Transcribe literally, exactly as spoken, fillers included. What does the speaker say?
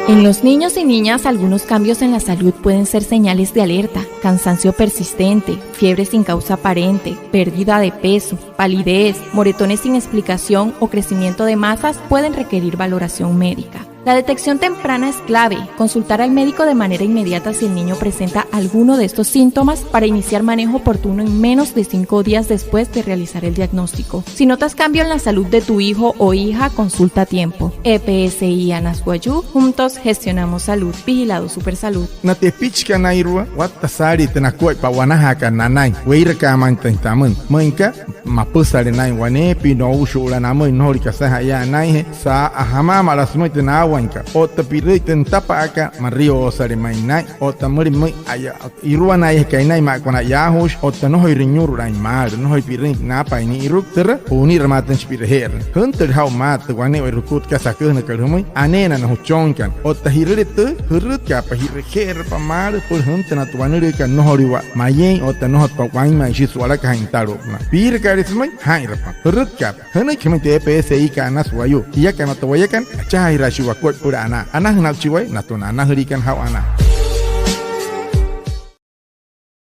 En los niños y niñas, algunos cambios en la salud pueden ser señales de alerta. Cansancio persistente, fiebre sin causa aparente, pérdida de peso, palidez, moretones sin explicación o crecimiento de masas pueden requerir valoración médica. La detección temprana es clave. Consultar al médico de manera inmediata si el niño presenta alguno de estos síntomas para iniciar manejo oportuno en menos de cinco días después de realizar el diagnóstico. Si notas cambio en la salud de tu hijo o hija, consulta a tiempo. E P S I Anas Wayuu, juntos gestionamos salud. Vigilado Supersalud. Na tepichikanairua, watta saalii tü nakuaippa wanajaakat nanain, weirakaa ma'i tü tamüin. Müinka mapüsale naa'in waneepia, noushu'ula namüin, nnojolüin kasain ja'yaa naa'injee, saa'u jamamala sümüin tü naawainkat otta pi'rüin tü nütapa'akat, marioosale ma'i naa'in otta müle pümüin aya iruanaijakai naa'in maa aka wane yaajuushi otta nnojoire niyu'rulaain maalü, nnojoire pi'rüin naapain ni'iruku, türa pu'uniramaatüinjachi pi'reje'erüin. Jüntüle jaa'u maa tü wane'ewai jukut kasa aküjünakat jümüin, aneena na jüchonkat otta ji'rüle tüü, jürütkaapa, ji'reje'erapa maalü süpüla jüntünaa tü wanülüükat nnojolüiwa mayeein otta nnojotpa wainma ishi su'walakajaain nütalu'upünaa. Piirakaale sümüin, jaa'inrapa, jürütkaapa. Jünüiki jümüin tü E P S I Anas Wayuu. Jiakana otta wayakana, achajaajiraashii wakuaippa süpüla anaa. Anajünaa'uchi waya natüma na anajüliikana jaa'u anaa.